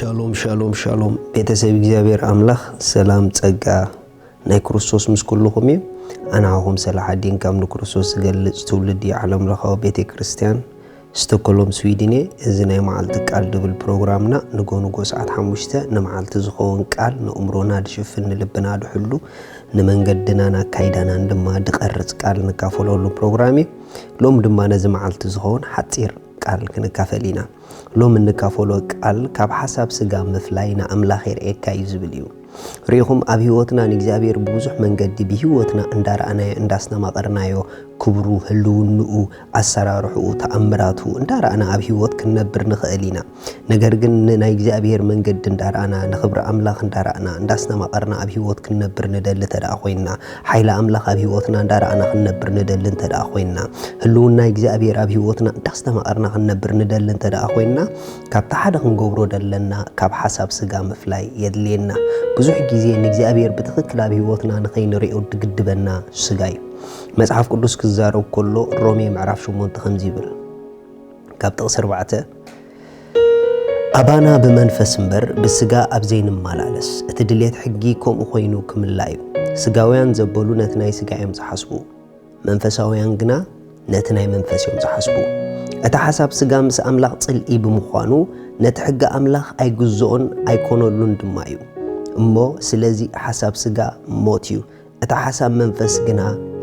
ሻሎም ሻሎም ሻሎም፣ ቤተሰብ እግዚኣብሔር ኣምላኽ ሰላም ጸጋ ናይ ክርስቶስ ምስ ኩልኹም እዩ። ኣነ ሓኹም ሰላሓዲን ካብ ንክርስቶስ ዝገልጽ ትውልዲ ዓለም ለኻዊ ቤተ ክርስቲያን ስቶኮሎም ስዊድን እየ። እዚ ናይ መዓልቲ ቃል ድብል ፕሮግራምና ንጎ ንጎ ሰዓት ሓሙሽተ ንመዓልቲ ዝኸውን ቃል ንእምሮና ድሽፍን ንልብና ድሕሉ ንመንገድናን ኣካይዳናን ድማ ድቐርጽ ቃል ንካፈለሉ ፕሮግራም እዩ። ሎም ድማ ነዚ መዓልቲ ዝኸውን ሓጺር ቃል ክንካፈል ኢና። ሎም እንካፈሎ ቃል ካብ ሓሳብ ስጋ ምፍላይ ንኣምላኽ የርእየካ እዩ ዝብል እዩ። ርኢኹም ኣብ ህይወትና ንእግዚኣብሔር ብብዙሕ መንገዲ ብህይወትና እንዳረኣናዮ እንዳስተማቐርናዮ ክብሩ ህልውንኡ ኣሰራርሕኡ ተኣምራቱ እንዳረኣና ኣብ ህይወት ክንነብር ንኽእል ኢና። ነገር ግን ንናይ እግዚኣብሔር መንገዲ እንዳረኣና ንኽብሪ ኣምላኽ እንዳረኣና እንዳስተማቐርና ኣብ ህይወት ክንነብር ንደሊ እንተ ደኣ ኮይንና ሓይሊ ኣምላኽ ኣብ ህይወትና እንዳረኣና ክንነብር ንደሊ እንተ ደኣ ኮይንና ህልውና እግዚኣብሔር ኣብ ህይወትና እንዳስተማቐርና ክንነብር ንደሊ እንተ ደኣ ኮይንና ካብቲ ሓደ ክንገብሮ ደለና ካብ ሓሳብ ስጋ ምፍላይ የድልየና። ብዙሕ ግዜ ንእግዚኣብሔር ብትኽክል ኣብ ህይወትና ንኸይንሪኦ ድግድበና ስጋ እዩ። መጽሓፍ ቅዱስ ክዛረብ ከሎ ሮሜ ምዕራፍ ሸሞንተ ከምዚ ይብል ካብ ጥቕሲ ኣርባዕተ ኣባና ብመንፈስ እምበር ብስጋ ኣብ ዘይንመላለስ እቲ ድሌት ሕጊ ከምኡ ኮይኑ ክምላ እዩ። ስጋውያን ዘበሉ ነቲ ናይ ስጋ እዮም ዝሓስቡ፣ መንፈሳውያን ግና ነቲ ናይ መንፈስ እዮም ዝሓስቡ። እቲ ሓሳብ ስጋ ምስ ኣምላኽ ጽልኢ ብምዃኑ ነቲ ሕጊ ኣምላኽ ኣይግዝኦን ኣይኮነሉን ድማ እዩ። እሞ ስለዚ ሓሳብ ስጋ ሞት እዩ፣ እቲ ሓሳብ መንፈስ ግና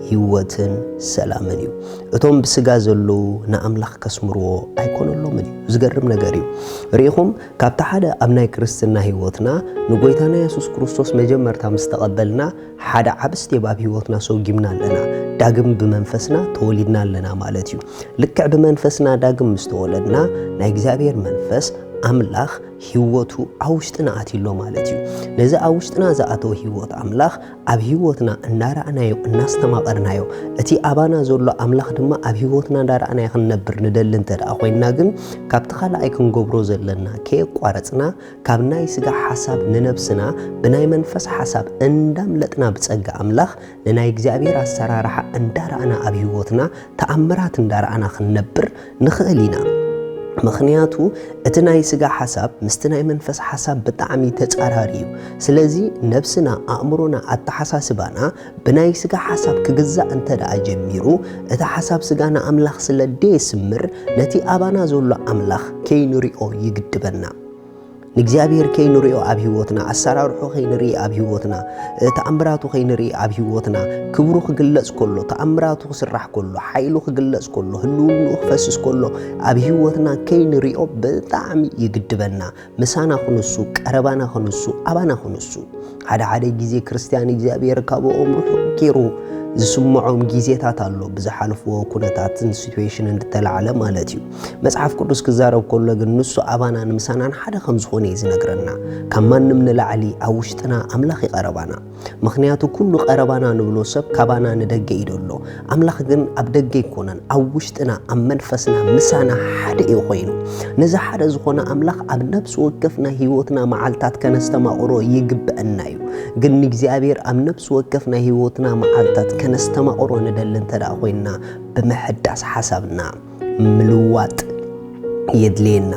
ህይወትን ሰላምን እዩ። እቶም ብስጋ ዘለዉ ንኣምላኽ ከስምርዎ ኣይኮነሎምን እዩ። ዝገርም ነገር እዩ። ርኢኹም ካብቲ ሓደ ኣብ ናይ ክርስትና ህይወትና ንጎይታና የሱስ ክርስቶስ መጀመርታ ምስ ተቐበልና ሓደ ዓቢ ስቴብ ኣብ ህይወትና ሰጉምና ኣለና። ዳግም ብመንፈስና ተወሊድና ኣለና ማለት እዩ። ልክዕ ብመንፈስና ዳግም ምስ ተወለድና ናይ እግዚኣብሔር መንፈስ ኣምላኽ ህይወቱ ኣብ ውሽጥና ኣትዩሎ ማለት እዩ። ነዚ ኣብ ውሽጥና ዝኣተወ ህይወት ኣምላኽ ኣብ ህይወትና እናረኣናዮ እናስተማቐርናዮ እቲ ኣባና ዘሎ ኣምላኽ ድማ ኣብ ህይወትና እንዳረኣናዮ ክንነብር ንደሊ እንተ ደኣ ኮይንና ግን ካብቲ ካልኣይ ክንገብሮ ዘለና ከየቋረጽና ካብ ናይ ስጋ ሓሳብ ንነብስና ብናይ መንፈስ ሓሳብ እንዳምለጥና ብጸጋ ኣምላኽ ንናይ እግዚኣብሔር ኣሰራርሓ እንዳረኣና ኣብ ህይወትና ተኣምራት እንዳረኣና ክንነብር ንኽእል ኢና። ምኽንያቱ እቲ ናይ ስጋ ሓሳብ ምስቲ ናይ መንፈስ ሓሳብ ብጣዕሚ ተጻራሪ እዩ። ስለዚ ነብስና፣ ኣእምሮና፣ ኣተሓሳስባና ብናይ ስጋ ሓሳብ ክግዛእ እንተ ደኣ ጀሚሩ እቲ ሓሳብ ስጋ ንኣምላኽ ስለ ደየስምር ነቲ ኣባና ዘሎ ኣምላኽ ከይንሪኦ ይግድበና። ንእግዚኣብሔር ከይንሪኦ ኣብ ህይወትና ኣሰራርሑ ከይንርኢ ኣብ ህይወትና ተኣምራቱ ከይንርኢ ኣብ ህይወትና ክብሩ ክግለጽ ከሎ ተኣምራቱ ክስራሕ ከሎ ሓይሉ ክግለጽ ከሎ ህልውንኡ ክፈስስ ከሎ ኣብ ህይወትና ከይንሪኦ ብጣዕሚ ይግድበና። ምሳና ክንሱ ቀረባና ክንሱ ኣባና ክንሱ ሓደ ሓደ ግዜ ክርስትያን እግዚኣብሔር ካብኦም ርሑቕ ገይሩ ዝስምዖም ግዜታት ኣሎ ብዝሓልፍዎ ኩነታትን ሲትዌሽንን ዝተላዕለ ማለት እዩ። መጽሓፍ ቅዱስ ክዛረብ ከሎ ግን ንሱ ኣባናን ምሳናን ሓደ ከም ዝኾነ እዩ ዝነግረና። ካብ ማንም ንላዕሊ ኣብ ውሽጥና ኣምላኽ ይቐረባና። ምኽንያቱ ኩሉ ቀረባና ንብሎ ሰብ ካባና ንደገ እዩ ዘሎ። ኣምላኽ ግን ኣብ ደገ ኣይኮነን፣ ኣብ ውሽጥና ኣብ መንፈስና ምሳና ሓደ እዩ ኮይኑ። ነዚ ሓደ ዝኾነ ኣምላኽ ኣብ ነብሲ ወከፍ ናይ ህይወትና መዓልታት ከነስተማቕሮ ይግብአና እዩ። ግን ንእግዚኣብሔር ኣብ ነብሲ ወከፍ ናይ ህይወትና መዓልታት ከነስተማቕሮ ንደሊ እንተ ደኣ ኮይንና ብምሕዳስ ሓሳብና ምልዋጥ የድልየና።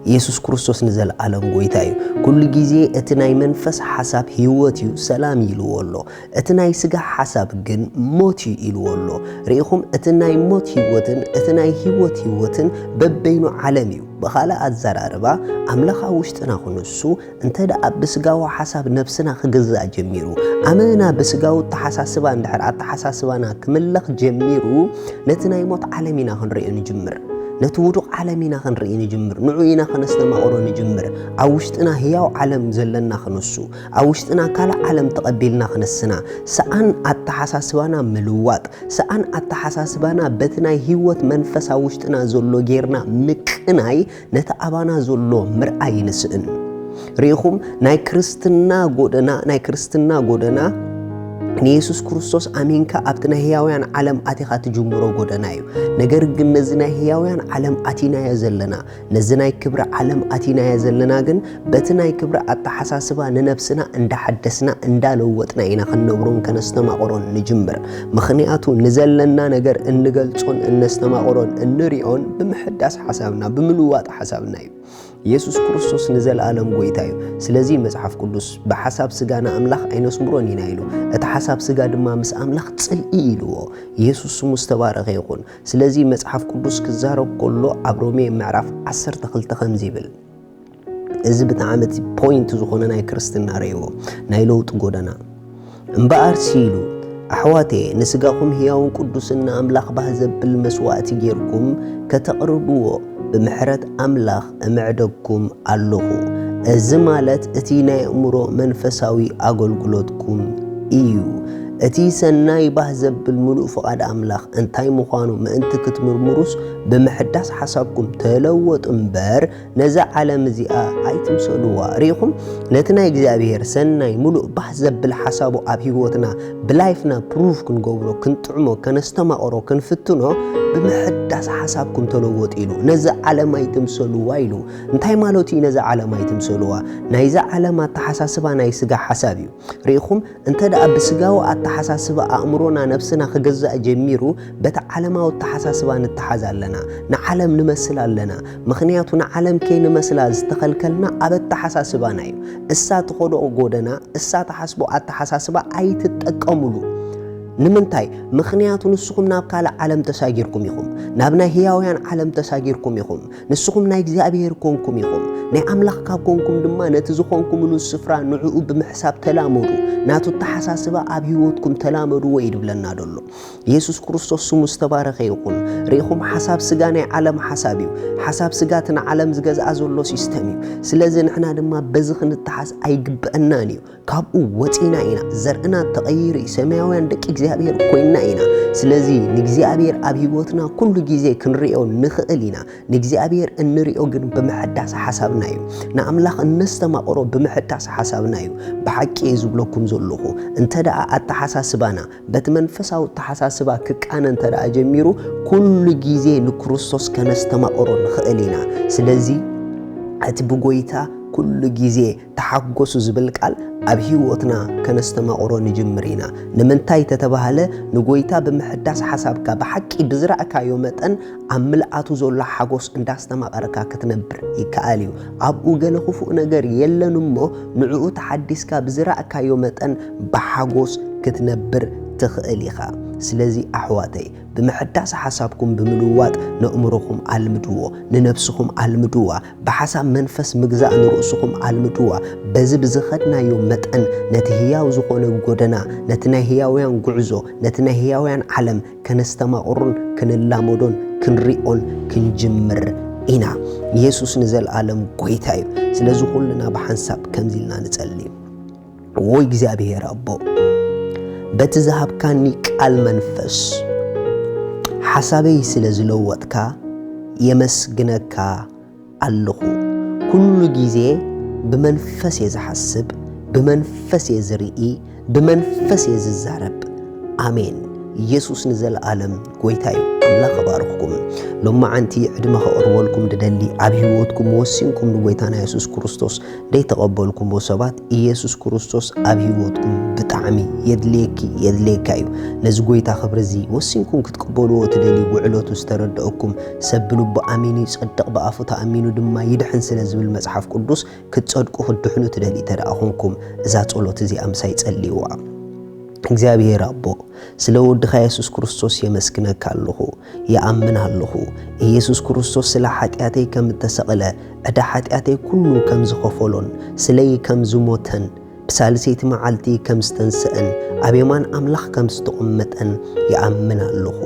ኢየሱስ ክርስቶስ ንዘለኣለም ጎይታ እዩ። ኩሉ ግዜ እቲ ናይ መንፈስ ሓሳብ ህይወት እዩ፣ ሰላም እዩ ኢልዎ ኣሎ። እቲ ናይ ስጋ ሓሳብ ግን ሞት እዩ ኢልዎ ኣሎ። ርኢኹም፣ እቲ ናይ ሞት ህይወትን እቲ ናይ ህይወት ህይወትን በበይኑ ዓለም እዩ። ብኻልእ ኣዘራርባ፣ ኣምላኽ ኣብ ውሽጥና ክንሱ እንተ ደኣ ብስጋዊ ሓሳብ ነብስና ክግዛእ ጀሚሩ፣ ኣመና ብስጋዊ ኣተሓሳስባ እንድሕር ኣተሓሳስባና ክምለኽ ጀሚሩ፣ ነቲ ናይ ሞት ዓለም ኢና ክንርእዮ ንጅምር። ነቲ ውዱቕ ዓለም ኢና ክንርኢ ንጅምር። ንዑ ኢና ከነስተማቕሮ ንጅምር። ኣብ ውሽጥና ህያው ዓለም ዘለና ክንሱ፣ ኣብ ውሽጥና ካልእ ዓለም ተቐቢልና ክንስና፣ ሰኣን ኣተሓሳስባና ምልዋጥ፣ ሰኣን ኣተሓሳስባና በቲ ናይ ህይወት መንፈስ ኣብ ውሽጥና ዘሎ ጌርና ምቅናይ፣ ነቲ ኣባና ዘሎ ምርኣይ ይንስእን። ርኢኹም፣ ናይ ክርስትና ጎደና፣ ናይ ክርስትና ጎደና ንየሱስ ክርስቶስ ኣሚንካ ኣብቲ ናይ ህያውያን ዓለም ኣቲኻ ትጅምሮ ጎደና እዩ። ነገር ግን ነዚ ናይ ህያውያን ዓለም ኣቲናዮ ዘለና፣ ነዚ ናይ ክብሪ ዓለም ኣቲናዮ ዘለና ግን በቲ ናይ ክብሪ ኣተሓሳስባ ንነብስና እንዳሓደስና እንዳለወጥና ኢና ክንነብሮን ከነስተማቕሮን ንጅምር። ምኽንያቱ ንዘለና ነገር እንገልጾን እነስተማቕሮን እንሪኦን ብምሕዳስ ሓሳብና ብምልዋጥ ሓሳብና እዩ። የሱስ ክርስቶስ ንዘለኣለም ጎይታ እዩ። ስለዚ መጽሓፍ ቅዱስ ብሓሳብ ስጋ ንኣምላኽ ኣይነስምሮን ኢና ኢሉ። እቲ ሓሳብ ስጋ ድማ ምስ ኣምላኽ ጽልኢ ኢልዎ። የሱስ ስሙ ዝተባረኸ ይኹን። ስለዚ መጽሓፍ ቅዱስ ክዛረብ ከሎ ኣብ ሮሜ ምዕራፍ ዓሰርተ ክልተ ከምዚ ይብል። እዚ ብጣዕሚ እቲ ፖይንት ዝኾነ ናይ ክርስትና ረእይዎ ናይ ለውጢ ጎደና። እምበኣርሲ ኢሉ ኣሕዋተየ ንስጋኹም ህያውን ቅዱስን ንኣምላኽ ባህ ዘብል መስዋእቲ ጌርኩም ከተቕርብዎ ብምሕረት ኣምላኽ እምዕደኩም ኣለኹ። እዚ ማለት እቲ ናይ ኣእምሮ መንፈሳዊ ኣገልግሎትኩም እዩ። እቲ ሰናይ ባህ ዘብል ምሉእ ፍቓድ ኣምላኽ እንታይ ምዃኑ ምእንቲ ክትምርምሩስ ብምሕዳስ ሓሳብኩም ተለወጡ እምበር ነዛ ዓለም እዚኣ ኣይትምሰልዋ። ርኢኹም ነቲ ናይ እግዚኣብሔር ሰናይ ምሉእ ባህ ዘብል ሓሳቡ ኣብ ህይወትና ብላይፍና ፕሩቭ ክንገብሮ ክንጥዕሞ ከነስተማቕሮ ክንፍትኖ ብምሕዳስ ሓሳብኩም ተለወጡ ኢሉ። ነዛ ዓለም ኣይትምሰልዋ ኢሉ። እንታይ ማለቱ እዩ ነዛ ዓለም ኣይትምሰልዋ? ናይዛ ዓለም ኣተሓሳስባ ናይ ስጋ ሓሳብ እዩ። ርኢኹም እንተ ደኣ ብስጋዊ ኣተሓሳስባ ኣእምሮና ነብስና ክገዛእ ጀሚሩ በቲ ዓለማዊ ኣተሓሳስባ ንተሓዝ ኣለና። ንዓለም ንመስል ኣለና። ምኽንያቱ ንዓለም ከይንመስላ ዝተኸልከልና ኣብ ኣተሓሳስባና እዩ። እሳ ትኸዶ ጎደና እሳ ትሓስቦ ኣተሓሳስባ ኣይትጠቀሙሉ። ንምንታይ? ምኽንያቱ ንስኹም ናብ ካልእ ዓለም ተሳጊርኩም ኢኹም። ናብ ናይ ህያውያን ዓለም ተሳጊርኩም ኢኹም። ንስኹም ናይ እግዚኣብሔር ኮንኩም ኢኹም። ናይ ኣምላኽ ካብ ኮንኩም ድማ ነቲ ዝኾንኩምሉ ስፍራ ንዕኡ ብምሕሳብ ተላመዱ። ናቱ ኣተሓሳስባ ኣብ ህይወትኩም ተላመድዎ እዩ ድብለና ደሎ። የሱስ ክርስቶስ ስሙ ዝተባረኸ ይኹን። ርኢኹም ሓሳብ ስጋ ናይ ዓለም ሓሳብ እዩ። ሓሳብ ስጋ እቲ ንዓለም ዝገዝኣ ዘሎ ሲስተም እዩ። ስለዚ ንሕና ድማ በዚ ክንተሓዝ ኣይግብአናን እዩ። ካብኡ ወፂና ኢና፣ ዘርእና ተቐይሩ እዩ፣ ሰማያውያን ደቂ እግዚኣብሔር ኮይንና ኢና። ስለዚ ንእግዚኣብሔር ኣብ ህይወትና ኩሉ ግዜ ክንርእዮ ንኽእል ኢና። ንእግዚኣብሔር እንርእዮ ግን ብምሕዳስ ሓሳብና እዩ። ንኣምላኽ እነስተማቕሮ ብምሕዳስ ሓሳብና እዩ። ብሓቂ እየ ዝብለኩም ዘለኹ፣ እንተ ደኣ ኣተሓሳስባና በቲ መንፈሳዊ ኣተሓሳስባ ክቃነ እንተ ደኣ ጀሚሩ፣ ኩሉ ግዜ ንክርስቶስ ከነስተማቕሮ ንኽእል ኢና። ስለዚ እቲ ብጎይታ ኩሉ ግዜ ተሓጎሱ ዝብል ቃል ኣብ ህይወትና ከነስተማቕሮ ንጅምር ኢና። ንምንታይ ተተባህለ፣ ንጎይታ ብምሕዳስ ሓሳብካ ብሓቂ ብዝረኣካዮ መጠን ኣብ ምልኣቱ ዘሎ ሓጎስ እንዳስተማቐርካ ክትነብር ይከኣል እዩ። ኣብኡ ገለ ክፉእ ነገር የለን እሞ፣ ንዕኡ ተሓዲስካ ብዝረኣካዮ መጠን ብሓጎስ ክትነብር ትኽእል ኢኻ። ስለዚ ኣሕዋተይ፣ ብምሕዳስ ሓሳብኩም ብምልዋጥ ነእምሮኹም ኣልምድዎ፣ ንነብስኹም ኣልምድዋ። ብሓሳብ መንፈስ ምግዛእ ንርእስኹም ኣልምድዋ። በዚ ብዝኸድናዮ መጠን ነቲ ህያው ዝኾነ ጎደና፣ ነቲ ናይ ህያውያን ጉዕዞ፣ ነቲ ናይ ህያውያን ዓለም ከነስተማቕሮን ክንላመዶን ክንሪኦን ክንጅምር ኢና። የሱስ ንዘለኣለም ጎይታ እዩ። ስለዚ ኩልና ብሓንሳብ ከምዚ ኢልና ንጸሊ። ዎ እግዚኣብሔር ኣቦ፣ በቲ ዝሃብካኒ ቃል መንፈስ ሓሳበይ ስለ ዝለወጥካ የመስግነካ ኣለኹ። ኩሉ ግዜ ብመንፈስ እየ ዝሓስብ፣ ብመንፈስ እየ ዝርኢ፣ ብመንፈስ እየ ዝዛረብ። ኣሜን። ኢየሱስ ንዘለኣለም ጎይታ እዩ። ኣምላኽ ይባርኽኩም። ሎማዓንቲ ዕድመ ከቕርበልኩም ድደሊ፣ ኣብ ህይወትኩም ወሲንኩም ንጎይታና የሱስ ክርስቶስ ደይተቐበልኩምዎ ሰባት፣ ኢየሱስ ክርስቶስ ኣብ ህይወትኩም ብጣዕሚ የድልየኪ፣ የድልየካ እዩ። ነዚ ጎይታ ክብሪ እዚ ወሲንኩም ክትቅበልዎ ትደልዩ፣ ውዕለቱ ዝተረድአኩም፣ ሰብ ብልቡ ኣሚኑ ይጸድቕ፣ ብኣፉ ተኣሚኑ ድማ ይድሕን ስለ ዝብል መጽሓፍ ቅዱስ፣ ክትጸድቁ ክትድሕኑ ትደልዩ እንተ ደኣ ኾንኩም፣ እዛ ጸሎት እዚኣ ምሳይ ጸልይዋ። እግዚኣብሔር ኣቦ፣ ስለ ወድኻ የሱስ ክርስቶስ የመስግነካ ኣለኹ፣ ይኣምን ኣለኹ። ኢየሱስ ክርስቶስ ስለ ሓጢኣተይ ከም እተሰቕለ፣ ዕዳ ሓጢኣተይ ኩሉ ከም ዝኸፈሎን፣ ስለይ ከም ዝሞተን፣ ብሳልሰይቲ መዓልቲ ከም ዝተንስአን፣ ኣብ የማን ኣምላኽ ከም ዝተቐመጠን ይኣምን ኣለኹ።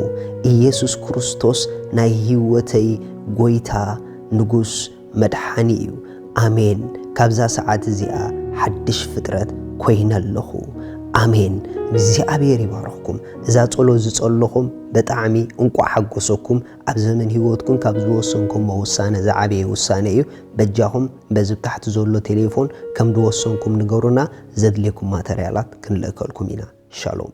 ኢየሱስ ክርስቶስ ናይ ህይወተይ ጎይታ፣ ንጉስ፣ መድሓኒ እዩ። ኣሜን። ካብዛ ሰዓት እዚኣ ሓድሽ ፍጥረት ኮይነ ኣለኹ። ኣሜን። እግዚኣብሔር ይባርኽኩም። እዛ ጸሎት ዝጸለኹም ብጣዕሚ እንቋዕ ሓጎሰኩም። ኣብ ዘመን ህይወትኩም ካብ ዝወሰንኩሞ ውሳነ ዝዓበየ ውሳነ እዩ። በጃኹም በዚ ብታሕቲ ዘሎ ቴሌፎን ከም ዝወሰንኩም ንገሩና። ዘድልየኩም ማተርያላት ክንልእከልኩም ኢና። ሻሎም።